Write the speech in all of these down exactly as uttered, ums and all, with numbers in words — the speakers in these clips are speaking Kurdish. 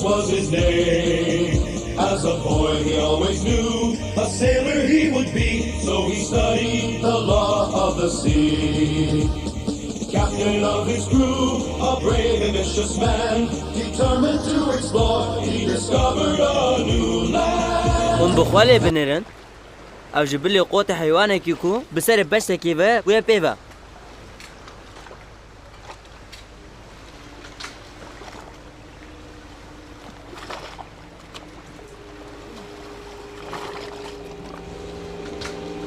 was his name. As a boy, he always knew a sailor he would be, so he studied the law of the sea. Captain of his crew, a brave, ambitious man, determined to explore, he discovered a new land. Hûn bi xwe lê binêrin. Ew ji bilî qotê heywanekî ku bi serê beştekî ve bûye pê ve.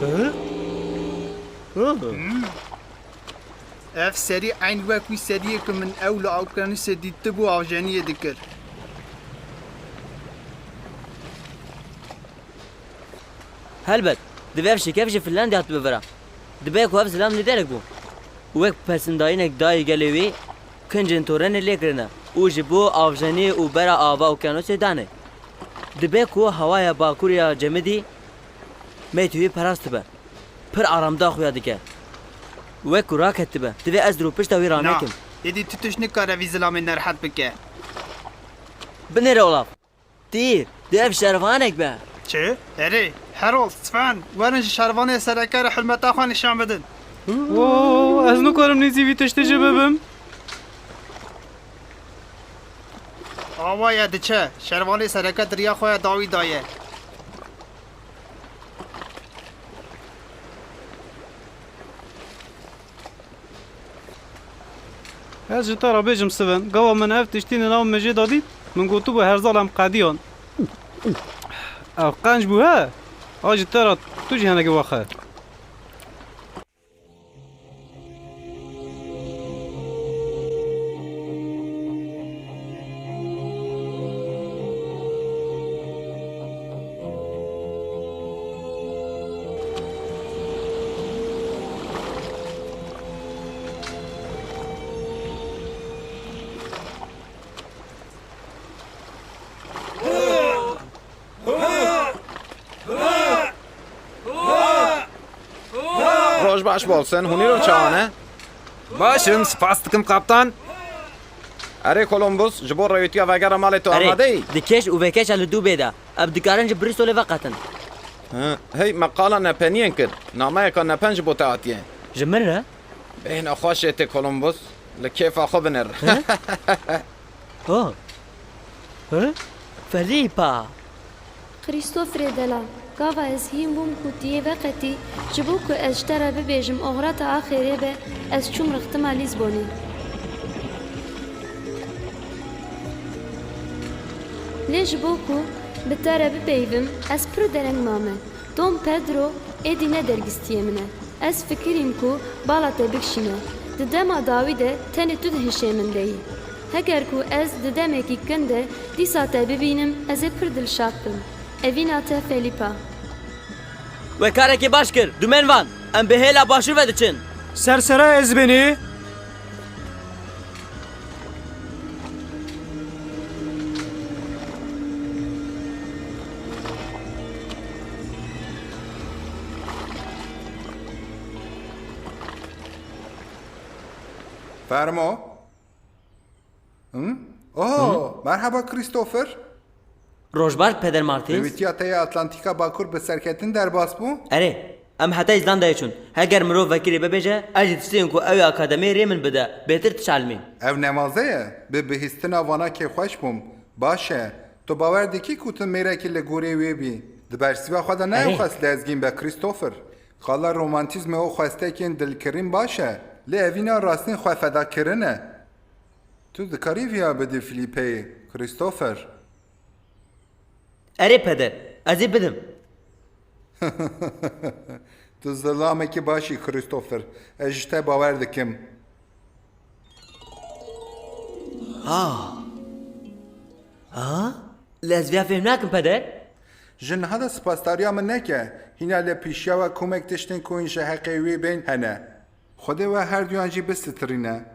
Hı? Hı? Ev serî eyn wek wî seriyê ku min ew li okyanusê dîtibû avjeniyê dikir. Helbet, divê ev şikev ji Finlandya hatibû vira. Dibe ku ev zilam lîderek bû. Wek pesindayînek dayî gelê wî, kincên torenê lê kirine û ji bo avjenî û bera ava okyanusê danê. Dibe ku hewaya bakur ya cemidî mêtî wî perastibe. Pir aramda xuya dike. Wek ku raketibe, divê ez rûpişta wî Na, ranekim. Êdî tu tişt nikare vî zilamê nerhet bike. Binêre Olaf. Tîr, di ev şervanek be. Çi? Erê, Harold, Sven, werin ji şervanê sereke re hurmeta xwe nîşan bidin. Oo, ez nikarim nêzî vî tiştî jî bibim. Awa ye diçe, şervanê sereke di riya xwe ya dawî daye. Ez ji te re bêjim Sven, gava min ev tiştî li nav min jê da dît, min gotibû herzal em qediyan. Ew qenc bû he? A ji te re tu jî hinekî wexe. Roj baş Bolson, hûn îro çawa ne? Baş im, spas dikim kaptan. Erê Kolombus, ji bo rêwîtiya vegera malê tu Erê, amade yî? Di keş û vekeşa li dû bê de, ev dikarin ji Bristolê veqetin. Hi, hey, me qala nepeniyên kir. Nameyeka nepen ji bo te hatiye. Ji min re? Bêhna xweş ê tê Kolombus. Li kêfa xwe binêr. Hi? Oh. Hi? Felipa. Christopherê delal, gava ez hîn bûm ku tu yê veqetî, ji bo ku ez ji te re bibêjim oxirata axêrê be, ez çûm rixtima Lîzbonê. Lê ji bo ku bi te re bipeyivim, ez pir dereng mame. Dom Pedro êdî ne dergistiyê min e. Ez fikirîm ku bala te bikişîne. Di dema dawî de tenê tu di hişê min de yî. Heger ku ez di demekî kin de dîsa te bibînim, ez ê pir dilşad bim. Evîna te Felipa. We karekî baş kir, dumen van. Em bi hêla başûr ve diçin. Sersera Ezbenî. Fermo. Him? Oh, merhaba Christopher. Rojbaş Peder Martins. Rêwîtiya te ya Atlantîka Bakur bi serketin derbas bû? Erê, em heta Îzlandayê çûn. Heger mirov vekirî bibêje, ez jî distînim ku ew ê akademiyê rê min bide, bêtir tişelimî. Ev nemaze ye. Bi bihîstina vana kêfxweş bûm. Baş e. Tu bawer dikî ku tu mêrekî li gorî wê bî? Di bersîva xwe de nayê Erê. xwest lezgîn be, Christopher. Qala romantîzmê û xwestekên dilkirîn baş e. Lê evîna rastîn xwefedakirin e. Tu dikarî viya bidî Filîpeyê, Christopher? Erê peder, ez ê bidim. Tu zilamekî baş î, Christopher. Ez ji te bawer dikim. Ha. Ha? Lê ez viya fêm nakim, peder. Ji niha de spasdariya min neke. Hîna lê pêşiya we komek tiştên ku hîn ji heqê wî bên hene. Xwedê we herduyan jî bisitirîne.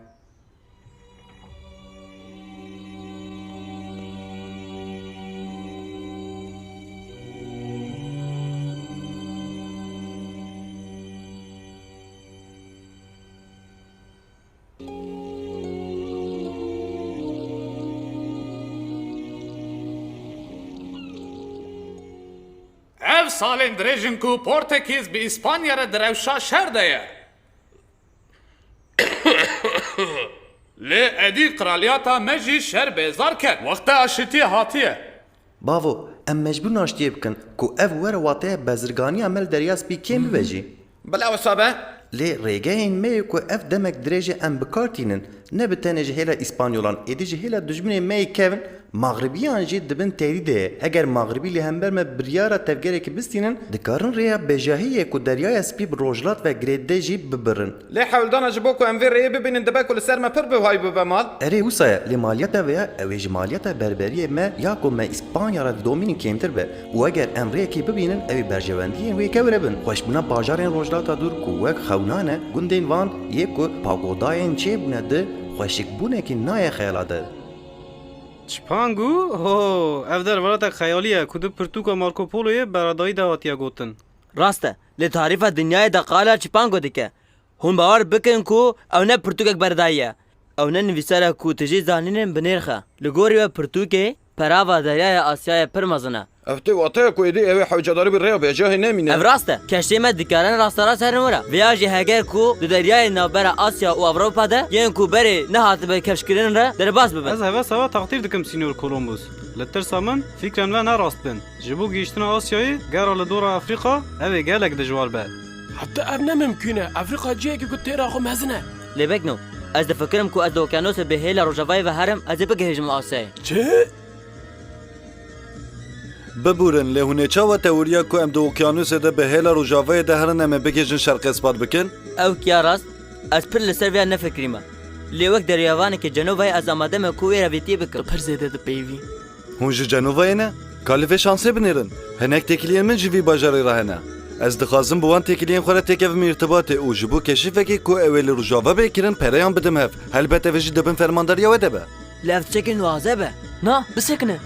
Salên dirêj in ku Portekîz bi Îspanya re di rewşa şer de ye. Lê êdî qraliyata me jî şer bêzar ket. Wexta aşitiyê hatiye. Bavo, em mecbûr naştiyê bikin ku ev were wateya bezirganiya me li Derya Spî kêm bibe jî. Bila wisa be. Lê rêgehên me yê ku ev demek dirêj e em bi kar tînin, ne bi tenê ji hêla Îspanyolan, êdî ji hêla dijminên me yê kevn, Maxribiyan jî di bin tehdîdê ye. Heger Maxribî li hember me biryara tevgerekî bistînin, dikarin rêya bejahiyê ku Deryaya Spî bi rojhilat ve girêdide jî bibirin. Lê hewldana ji bo ku em vê rêyê bibînin dibe ku li ser me pir bi hay bibe mal. Erê, wisa ye, lê maliyeta vê ya, ew ê ji maliyeta berberiyê me ya ku me Îspanya re didomînin kêmtir be. Û eger em rêyekê bibînin, ew ê berjewendiyên wê kewre bin. Xweşbûna bajarên Rojhilata Dûr ku wek Xewnan e, gundên van yê ku pagodayên çêbûne di xweşikbûnekî nayê xeyala de. Çipangu? Ho, ev der welatek xeyalî ye ku di pirtûka Marco Poloyê beredayî de hatiye gotin. Rast e, lê tarîfa dinyayê de qala Çipangu dike. Hûn bawer bikin ku ew ne pirtûkek beredayî ye. Ew ne nivîsar e ku tijî zanînên binêrx e. Li gorî we pirtûkê perava Deryaya Asyayê pir mezin e. Ev tê wateya ku êdî ew ê hewcedarî bi rêya bejahê nemîne. Ev rast e. Keştiyê me dikarin rasterast herin wir e. Vêya jî heger ku di deryayê navbera Asya û Ewropa de yên ku berê nehatibe kifşkirin re derbas bibin. Ez heve seve teqdîr dikim, Sînyor Kolombos. Li tirsa min, fikrên we ne rast bin. Ji bo gihîştina Asyayê, gera li dora Efrîka, ew ê gelek dijwar be. Heta ev ne mimkûn e. Efrîka cihekî ku têra xwe mezin e. Lê Begno, ez difikirim ku ez di okyanusê bi hêla rojavayê ve herim, ez ê bigihîjim Asyayê. Çi? Bibûrin, lê hûn ê çawa tewiriya ku em di okyanusê de bi hêla rojavayê de herin em ê bigihîjin şerqê ispat bikin? Ew kiya rast, ez pir li ser vêya nefikirîme. Lê wek deryavanekî Cenovayê ez amade me ku wê revîtiyê bikim. Tu pir zêde dipeyivî. Hûn ji Cenovayê ne? Ka li vê şansê binêrin. Hinek têkiliyên min ji vî bajarê re hene. Ez dixwazim bi wan têkiliyên xwe re têkevim îrtibatê û ji bo keşîfekê ku ew ê li Rojava bê kirin pereyan bidim hev. Helbet ev ê jî di bin fermandariya we de be. Li ev tiştekî nuaze be. Na, bisekine.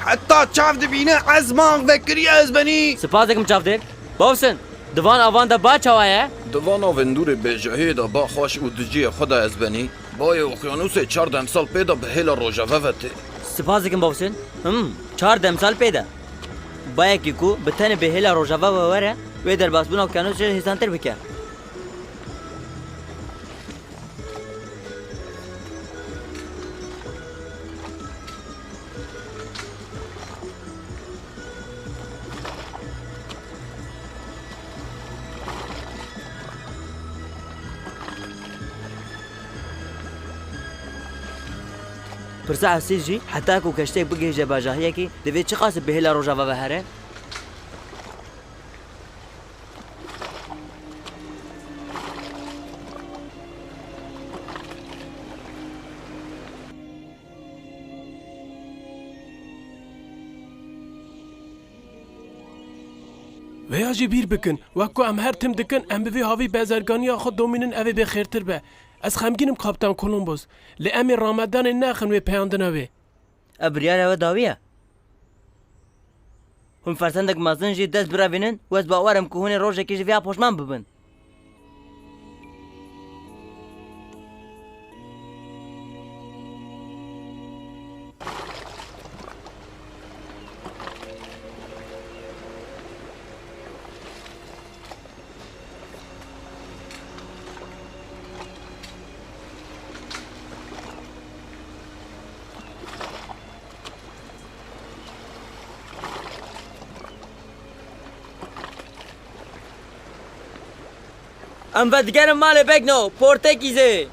Heta çav dibîne, ez mang vekiriye ezbenî. Spas dikim çavdêr. Bavsin, di van avan de ba çawa ye? Di van avên dûrê bejahiyê de ba xweş û dijiyê xwe de ezbenî. Bayê okyanusê çar demsal pê de bi hêla rojeve ve tê. Spas dikim Bavsin. Him, çar demsal pê de. Bayekî ku bi tenê bi hêla rojeve ve were, wê derbasbûna okyanusê hêsantir bike. Pirsa esîl jî, heta ku keştiyek bigihîje bajahiyekî, divê çiqas bi hêla rojava ve here? Vêya jî bîr bikin, wek ku em her tim dikin, em bi vî havî bezerganiya xwe domînin, ev ê bê xêrtir be. Ez xemgîn im, Kaptan Kolombos, lê em ê ramedanê nexin wê peyandina wê. Ev biryara we dawî ye. Hûn fersendek mezin jî dest birevînin û ez bawer im ku hûn ê rojekê ji vêya poşman bibin. Em vedigerin malê Begno, Portekîzê.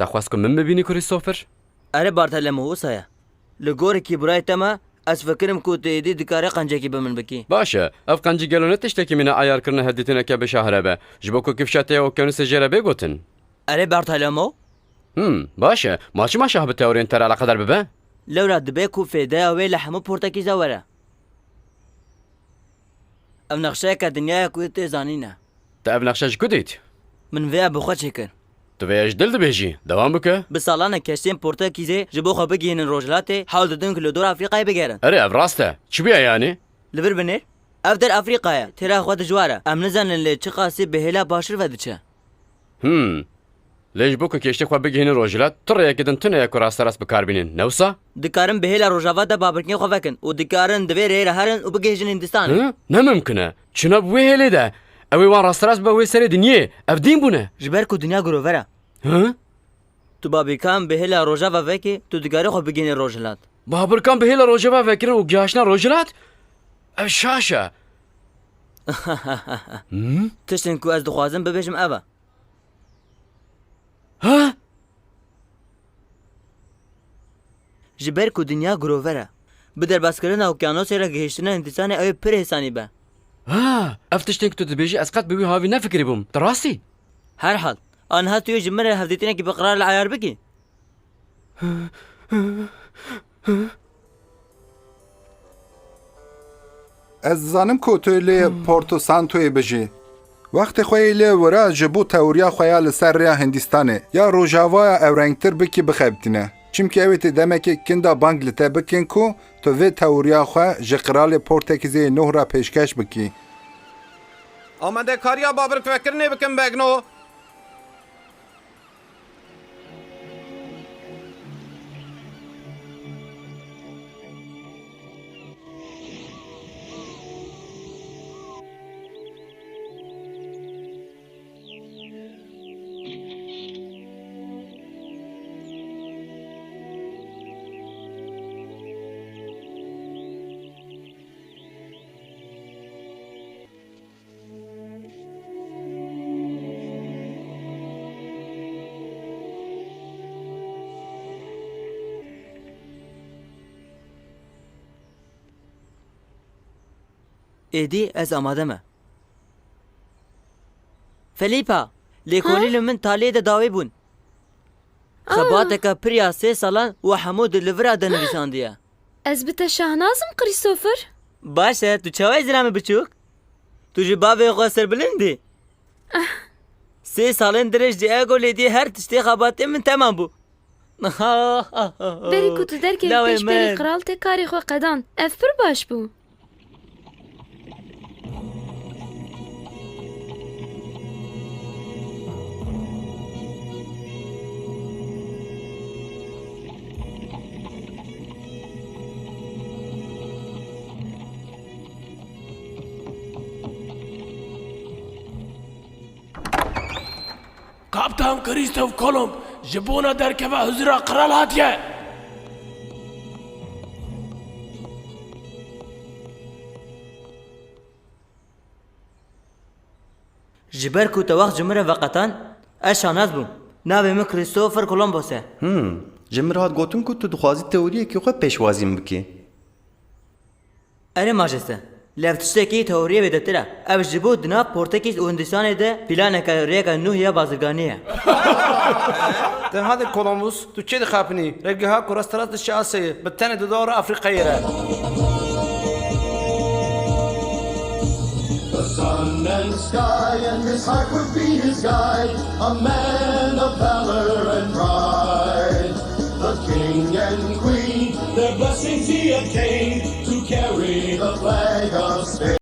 Te xwest ku min bibînî, Christopher? Erê Bartolomeo, wisa ye. Li gorekî birayê te me, ez fikirim ku tu êdî dikarî qencekî bi min bikî. Baş e, ev qencî gelo ne tiştekî mîna eyarkirina hevdîtineke bi şahre be, ji bo ku kifşa te ya okyanusê jê re bê gotin? Erê Bartolomeo? Hmm, baş e. Ma çima şah bi teoriyên te re eleqedar bibe? Lewra dibe ku fêdeya wê li hemû Portekîza were. Ev nexşeyeke dinyaya ku tê zanîn e. Te ev nexşe ji ku dît? Min vê ya bi xwe çêkir. Tu vê ya ji dil dibêjî. Dewam bike. Bi salan e keştiyên Portekîzê ji bo xwe bigihînin Rojhilatê hewl didin ku li dor Afrîkayê bigerin. Erê, ev rast e. Çi bûye yanî? Li vir binêr. Ev der Afrîka ye. Têra xwe dijwar e. Em nizanin lê çiqasî bi hêla baştir ve diçe. Hmm. Lê ji bo ku keştê xwe bigihînin Rojhilat, tu rêyekê din tune ye ku rasterast bi kar bînin, ne wisa? Dikarin bi hêla Rojava de babirkên xwe vekin û dikarin di vê rêyê re herin û bigihîjin Hindistanê. Hi? Ne mimkin e. Çi ne bi wê hêlê de? Ew ê wan rasterast bibe wê serê dinyê. Ev dîn bûne. Ji ber ku dinya girover e. Hi? Tu babirkan bi hêla Rojava vekî, tu dikarî xwe bigihînî Rojhilat. Babirkan bi hêla Rojava vekirin û gihaştina Rojhilat? Ev şaş e. Hmm? Tiştên ku ez dixwazim bibêjim ev e. Ha? Ji ber ku dinya girover e. Bi derbazkirina okyanosê re gihiştina Hindistanê ew ê pir hêsanî be. Ha, ev tiştên ku tu dibêjî ez qet bi wî havî nefikirîbûm. Tu rast î? Herhal, aniha tu yê ji min re hevdîtinekî bi qeral li eyar bikî? Ez dizanim ku tu lê Porto Santoyê bijî. Wextê xwe yê lê wira ji bo teoriya xwe ya li ser rêya Hindistanê ya Rojavaya ew rengtir bikî bixebitîne. Çimkî ew ê tê demekê kinda bang li te bikin ku tu vê teoriya xwe ji qiralê Portekîzê yê nûh re pêşkeş bikî. Amadekariya babirkvekirinê bikin, Begno. Êdî ez amade me. Felipa, lêkolîn û min taliyê de dawî bûn. Xebateke pir ya sê salan we hemû di li vira de nivîsandiye. Ez bi te şahnaz im, Christopher. Baş e, tu çawa yî zilamê biçûk? Tu ji bavê xwe serbilind î. Sê salên dirêj ji ego lêdiyê her tiştê xebatê min temam bû. Berî ku tu derkevî pêşberî qral te karê xwe qedan. Ev pir baş bû. Kaptan Christoph Kolomb ji bona derkeva huzura qral hatiye. Ji ber ku te wext ji min re veqetan, ez şahnaz bûm. Navê min Christopher Columbus e. Hmm, ji min re hat gotin ku tu dixwazî teoriyekî xwe pêşwazî min bikî. Erê majeste, lê ev tiştekî teoriyê bêdetir e. Ev ji bo di nav Portekîz û Hindistanê de planeke rêyeke nûh ya bazirganî ye. Tenha de Columbus, tu çê dixapinî? Rêgeha ku rasterast diçe Asyayê, bi tenê di dora Afrîkayê re. The sun and sky and his heart would be his guide, a man of valor and pride. The king and queen, their blessings he obtained to carry the flag of Spain.